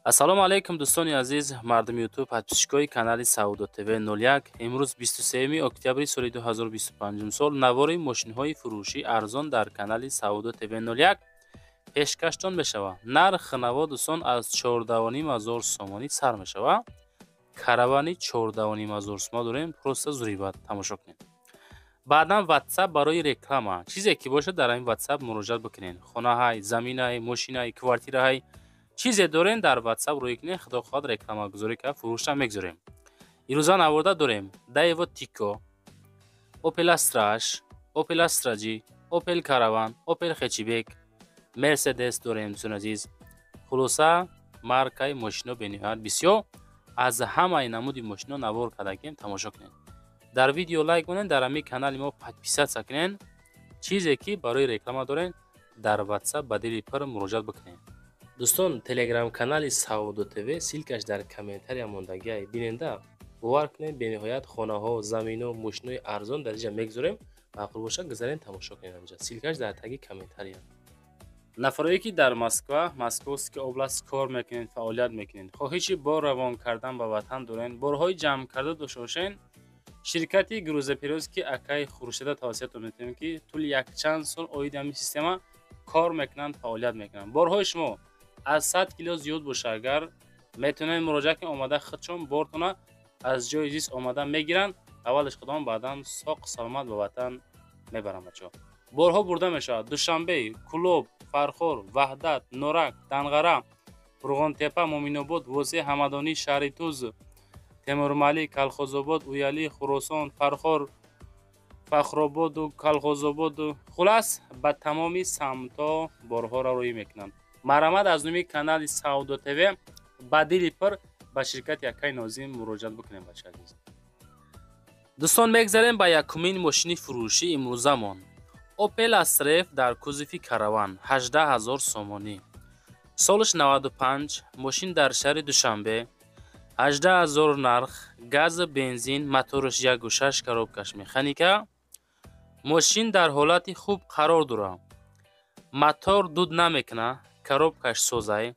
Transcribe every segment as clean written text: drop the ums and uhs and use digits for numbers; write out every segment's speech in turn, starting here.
Ассалому алайкум, дӯстони азиз, мардуми Ютуб, подписчикои канали Савдо ТВ 01. Имрӯз 23 октябри соли 2025 сол навори мошинҳои фурӯшӣ арзон дар канали Савдо ТВ 01 пешкаштон мешавад. Нархи наво, дӯстон, аз 14 ҳазор сомонӣ сар мешавад. Каравани 14 ҳазор сума дорем, просто зурибат, тамошо кунед. Баъдан Ватсап барои реклама, чизе ки бошад, дар ҳамин Ватсап муроҷиат бикунед. Хонаҳай, заминай, мошинай, квартираҳай, чизе дорем, дар Ватсап рӯй кунед. Худо хоҳад, рекламагузорӣ кард, фурӯшам мегузорем. Ирӯза наворда дорем: Даево Тико, Опел Астра H, Опел Астра Ҷи, Опел Караван, Опел Хетчбек, Мерседес дорем, дӯстони азиз. Хулоса, маркаи мошино бениҳоят бисёр, аз ҳамаи намуди мошино навор кардагем, тамошо кунед. Дар видео лайк монед, дар ҳамин канали мо подписаться кунед. Чизе ки барои реклама дорем, дар Ватсап ба дили пур муроҷиат бикунед. Дӯстон, Телеграм-канали Савдо ТВ, ссылкаш дар комментария мондагиай, биненда. Бовар кунед, бениҳоят хонаҳо, замино, мошинои арзон дар инҷа мегузорем. Маъқул бошад, гузарен, тамошо кунед. Инҷа ссылкаш дар таги комментария. Нафарое ки дар Москва, Московский область кор мекунед, фаъолият мекунед, хоҳиши бор равон кардан ба ватан дорен, борҳои ҷамъ карда дошта бошен, ширкати грузоперевозки акаи Хуршеда тавсиятон метавонем, ки тӯли якчанд сол оиди ҳамин система кор мекунанд, фаъолият мекунанд. Борҳои шумо аз 100 кило зиёд боша агар, метавонед муроҷиат кунед, омада худшон бортона аз ҷои зист омада мегиранд, аввалаш худон, баъдан соқ саломат ба ватан мебаранд. Бачаҳо, борҳо бурда мешавад: Душанбе, Кӯлоб, Фархор, Ваҳдат, Норак, Данғара, Қурғонтепа, Муъминобод, Восеъ, Ҳамадонӣ, шаҳри Туз, Темурмалик, Калхозобод, Уялӣ, Хуросон, Фархор, Фахрободу Калхозободу, хулас, ба тамоми самтҳо борҳоро рӯй мекунанд. Марҳамат, аз номи канали Савдо ТВ ба дили пур ба ширкати акаи Нозим муроҷиат бикунем, бача азиз. Дӯстон, мегзарем ба якумин мошини фурӯшӣ имрӯзамон: Опел Астра Ф дар кузови караван, 18 ҳазор сомонӣ, солаш 95, мошин дар шаҳри Душанбе, 18 ҳазор нарх, газ, бензин, мотораш 1,6, коробкаш механика. Мошин дар ҳолати хуб қарор дорад, мотор дуд намекунад, коробкаш созай,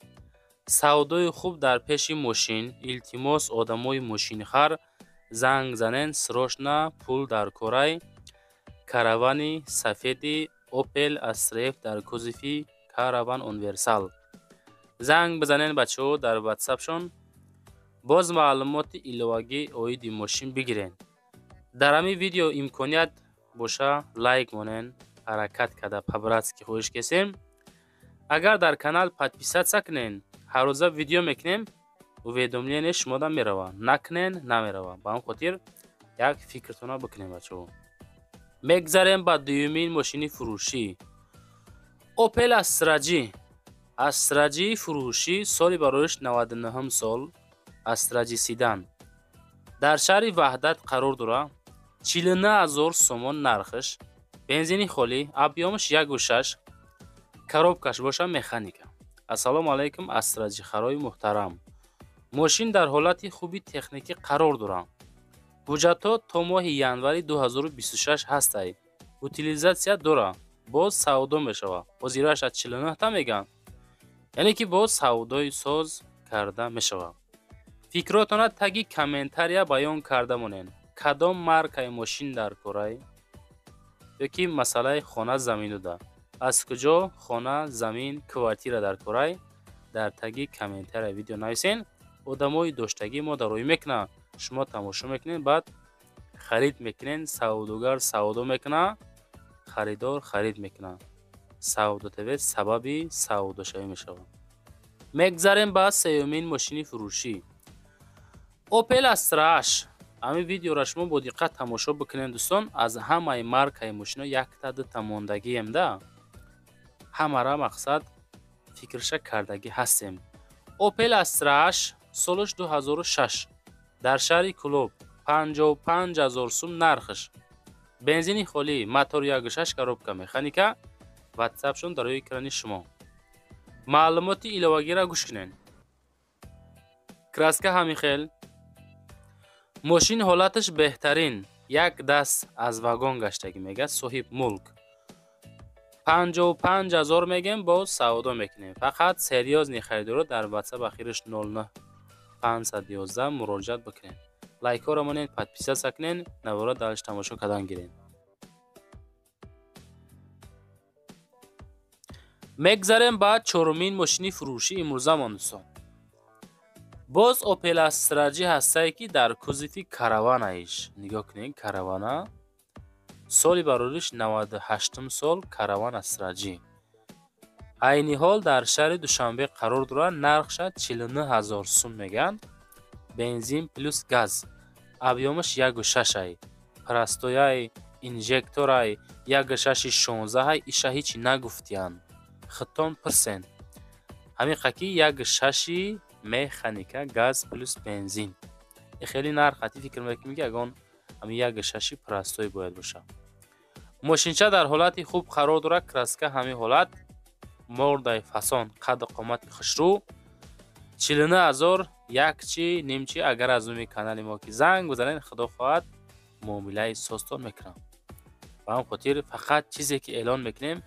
савдои хуб дар пеши мошин. Илтимос, одамои мошинхар, занг занен, срочно пул дар корай. Каравани сафеди Опел Астра Ф дар кузови караван универсал. Занг бизанен, бачаҳо, дар Ватсапшон боз маълумоти иловагӣ оиди мошин бигирен. Дар ҳамин видео имконият боша, лайк монен, ҳаракат карда, по-братски хоҳиш кесем. Агар дар канал подписаться кунен, ҳаррӯза видео мекунем, уведомление шумода мерава. Накунен, намерава. Ба ҳамин хотир як фикртона бикунем, бачаҳо. Мегзарем ба дуюмин мошини фурӯшӣ: Опел Астра Ҷи. Астра Ҷи фурӯшӣ, соли бароиш 99 сол, Астра Ҷи седан, дар шаҳри Ваҳдат қарор дорад, 49 ҳазор сомон нархаш, бензини холӣ, объёмаш 1,6, коробкаш боша механика. Ассалому алайкум, Астра Ҷихарои муҳтарам! Мошин дар ҳолати хуби техникӣ қарор дорад, ҳуҷҷатҳо то моҳи январи 2026 ҳастай, утилизация дорад, боз савдо мешавад. Ҳозирааш аз 49 та мегӯянд, яъне ки боз савдои соз карда мешавад. Фикротона таги комментария баён карда монед: кадом маркаи мошин дар корай ё ки масъалаи хона, заминуда, аз куҷо хона, замин, квартира дар корай, дар таги комментария видео нависен. Одамои доштагӣ мо дароӣ мекунанд, шумо тамошо мекунед, баъд харид мекунед. Савдогар савдо мекунад, харидор харид мекунад. Савдо ТВ сабаби савдошавӣ мешавад. Мегзарем ба сеюмин мошини фурӯшӣ: Опел Астра H. Ҳамин видеоро шумо бо диққат тамошо бикунед, дӯстон. Аз ҳамаи маркаи мошино якта дута мондагием да, ҳамара мақсад фикрша кардагӣ ҳастем. Опел Астра H, солаш 2006, дар шаҳри Кӯлоб, 55 ҳазор сум нархаш, бензини холӣ, мотор 1,6, коробка механика. Ватсапшон дар рӯи экрани шумо. Маълумоти иловагиро гӯш кунед. Краска ҳамин хел, мошин ҳолаташ беҳтарин, як даст аз вагон гаштагӣ, мегӯяд соҳиб мулк. 55 000 мегем, боз савдо мекунем. Фақат серьёзный харидоро дар WhatsApp ахираш 09 511 муроҷиат бикунед. Лайкҳоро монед, подписаться кунед, наворо дальше тамошо кардан гиред. Мегзарем ба чорумин мошини фурӯшӣ имрӯзамон, дӯстон. Боз Opel Astra G ҳастае, ки дар кузови караванаиш. Нигоҳ кунед, каравана. Соли барориш 98 сол, караван Astra G. Айни ҳол дар шаҳри Душанбе қарор дорад, нархша 49 000 сум мегӯянд. Бензин плюс газ. Объёмаш 1,6 ай. Простояй, инжекторай, 1,6 16 ай, иша ҳеч нагуфтиянд. Хитон пирсен. Ҳамин қаки 1,6 механика, газ плюс бензин. Хеле нарх ҳати фикр мекунем, ки ягон ҳамин 1,6 простой бояд бошад. Мошинча дар ҳолати хуб қарор дорад, краска ҳамин ҳолат, мордаи фасон, қадду қомати хушрӯ. 49 000 якчи нимчи. Агар аз номи канали мо ки занг бизанед, худо хоҳад муомилаи созтон мекунам. Ба ҳам хотир фақат чизе ки эълон мекунем,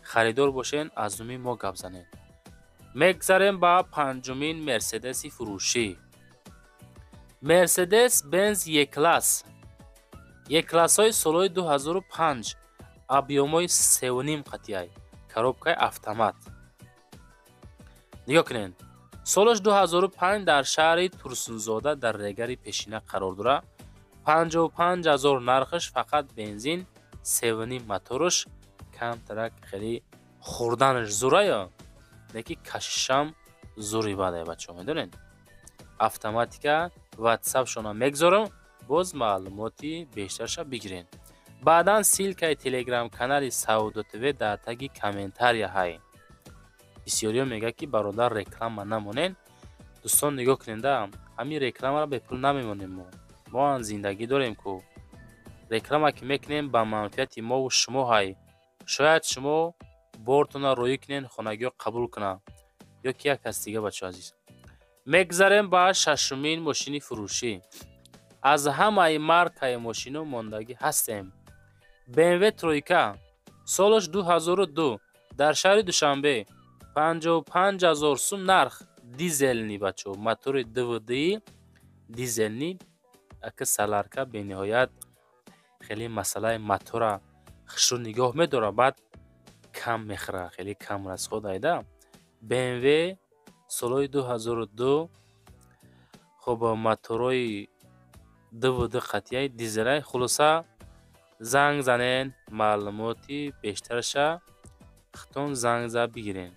харидор бошен, аз номи мо гап занед. Мегзарем ба панҷумин Мерседеси фурӯшӣ. Мерседес Бенз Е-класс. Е-классҳои солҳои 2005, объёмҳои 3,5 қатъияй, коробкаи автомат. Нигоҳ кунед. Солаш 2005, дар шаҳри Турсунзода дар регари пешина қарор дорад. 55 000 нархаш, фақат бензин, 3,5 мотораш, камтарак хеле хӯрданаш зурая, леки кашишам зури бадай, бачаҳо, медонед. Автоматика. WhatsApp-шона мегзорам, боз маълумоти бештарша бигиред. Баъдан ссылкаи телеграм-канали Савдо ТВ дар таги комментария ҳай. Бисёриҳо мегӯяд, ки бародар, реклама намонед. Дӯстон, нигоҳ кунед, ҳамин рекламаро бепул намемонем мо. Мо ҳам зиндагӣ дорем ку. Реклама ки мекунем, ба манфиати мову шумо ҳай. Шояд шумо бортонро роӣ кунед, хонагиҳо қабул кунанд ё ки як кас дига, бачаҳо азиз. Мегзарем ба шашумин мошини фурӯшӣ. Аз ҳамаи маркаи мошино мондагӣ ҳастем. BMW тройка, солаш 2002, дар шаҳри Душанбе, 55 000 сум нарх, дизельный, бачаҳо, мотори ДВД дизельный. Ака солярка бениҳоят хеле масъалаи мотора хушрӯ нигоҳ медорад, баъд кам мехӯрад, хеле кам расход айда. BMW солҳои 2002, хуб, моторҳои ДВД қатъияи дизелай. Хулоса, занг занен, маълумоти бештарша хитон занг зад бигирен.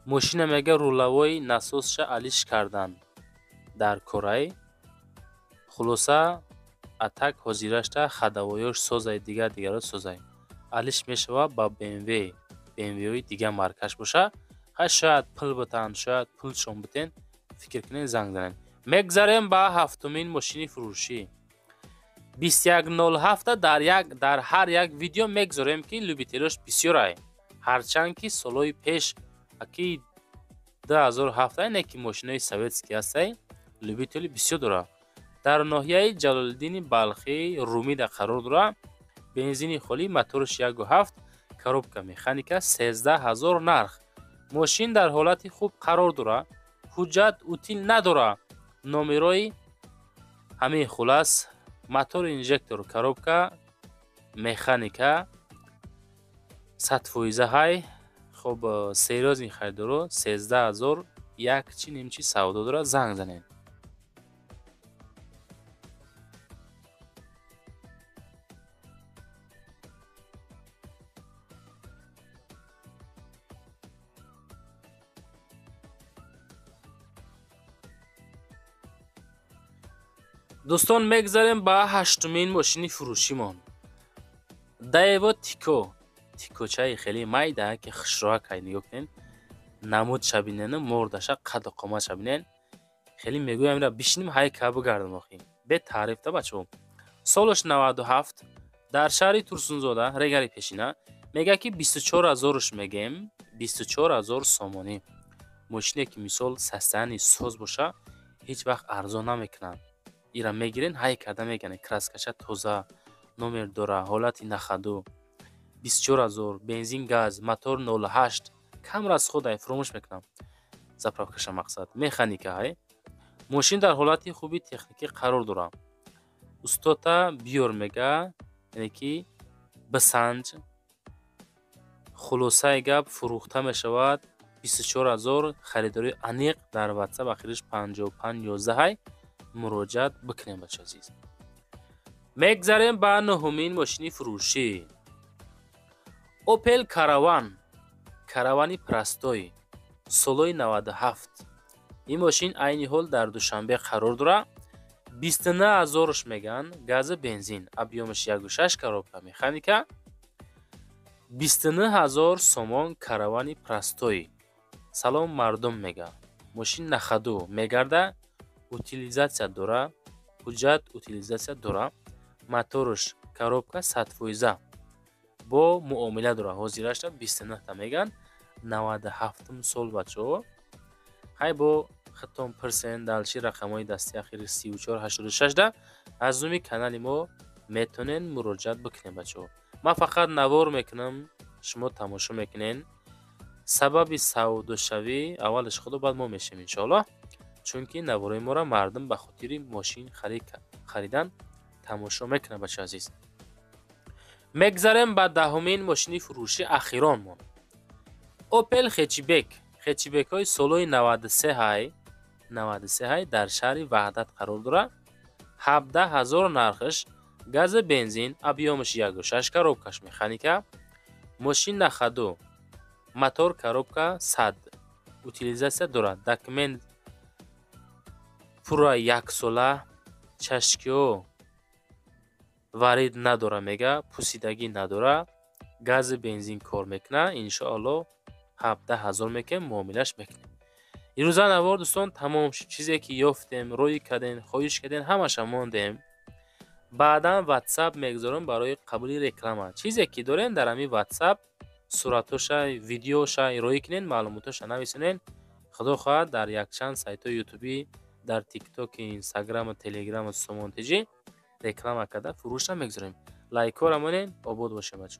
Мошина мега рулавои насосша алиш кардан дар корай. Хулоса, атак ҳозирашта ходовойош созай, дигар дигаро созай. Алиш мешавад ба BMW, BMW-и дигар маркаш боша. Ҳай, шояд пул битан, шояд пулшон битен, фикр кунед, занг занед. Мегзарем ба ҳафтумин мошини фурӯшӣ. 2107 дар ҳар як видео мегзорем, ки любителош бисёрай. Ҳарчанд ки солҳои пеш аки 2007 не, ки мошинои советский ҳастай, любители бисёр дорад. Дар ноҳияи Ҷалолиддини Балхӣ Румида қарор дорад. Бензини холӣ, мотораш 1,7, коробка механика, 13 000 нарх. Мошин дар ҳолати хуб қарор дорад, ҳуҷҷат утил надорад. Номерои ҳамин. Хулас, мотор инжектор, коробка механика, 100% ҳай. Хоб, серьёзный харидоро 13 000 як чи нимчи савдо дорад, занг занед. Дӯстон, мегзарем ба ҳаштумин мошини фурӯшимон. Даево Тико. Тикочаи хеле майда, ки хушроакай, нигоҳ кунед. Намудша бинену мордаша, қадду қоматша бинен. Хеле мегӯям, ира бишиним, ҳайка бигардам охи. Бе таъриф та, бачаҳо. Солаш 97, дар шаҳри Турсунзода, регари пешина, мегӯяд, ки 24 000-ш мегем, 24 000 сомонӣ. Мошине ки мисол состояние соз боша, ҳеҷ вақт арзон намекунанд. Ира мегирен, ҳай карда мегӯянд, краскаша тоза, номер дора, ҳолати на ходу. 24 000, бензин, газ, мотор 0,8, кам расход ай, фуромӯш мекунам заправкаша. Мақсад, механика ай. Мошин дар ҳолати хуби техникӣ қарор дорад. Устота биёр мега, яъне ки бисанҷ. Хулосаи гап, фурӯхта мешавад 24 000. Харидории аниқ дар Ватсап, ахириш 55 11 ҳай, муроҷиат бикунем, бача азиз. Мегзарем ба нуҳумин мошини фурӯшӣ: Опел Караван, Каравани простой, солои 97. Ин мошин айни ҳол дар Душанбе қарор дорад. 29 ҳазорш меган, газу бензин, объёмаш 1,6, коробка механика. 29 000 сомон, Каравани простой. Салом, мардум, мега. Мошин на ходу мегарда, утилизация дора, ҳуҷҷат утилизация дора, моторш коробка 100%, бо муомила дора. Ҳозирашта 29-та меган, 97-ум сол, бачаҳо. Ҳай, бо худтон пирсен. Дальше рақамҳои дасти ахири 34 86 да аз номи канали мо метонен муроҷиат бикунем, бачаҳо. Ман фақат навор мекунам, шумо тамошо мекунен. Сабаби савдошавӣ аввалаш худо, баъд мо мешавем, иншоаллоҳ, чунки наворои моро мардум ба хотири мошин харидан тамошо мекунад, бача азиз. Мегзарем ба 10-умин мошини фурӯшӣ, ахиронмон: Опел Хетчбек. Хетчбекҳои солҳои 93 ҳай, 93 ҳай, дар шаҳри Ваҳдат қарор дорад. 17 000 нархш, газу бензин, объёмаш 1,6, коробкаш механика. Мошин на ходу, мотор, коробка 100, утилизация дорад, документ пурра яксола, чашкиҳо варид надора, мега, пусидагӣ надора, газу бензин кор мекунад. Иншоалло, 17 000 мекунем, муомилаш мекунем. Ирӯза навор, дӯстон, тамом шуд. Чизе ки ёфтем, рӯй кардем, хоҳиш кардем, ҳамаша мондем. Баъдан Ватсап мегузорем барои қабули реклама. Чизе ки дорем, дар ҳамин Ватсап суратоша, видеоша роӣ кунен, маълумотоша нависонен. Худо хоҳад, дар якчанд сайтҳои ютубӣ, дар Тиктоки, Инстаграму, Телеграму, Сомонтиҷӣ реклама карда, фурӯша мегузорем. Лайкҳоро монен. Обод бошем, бачаҳо.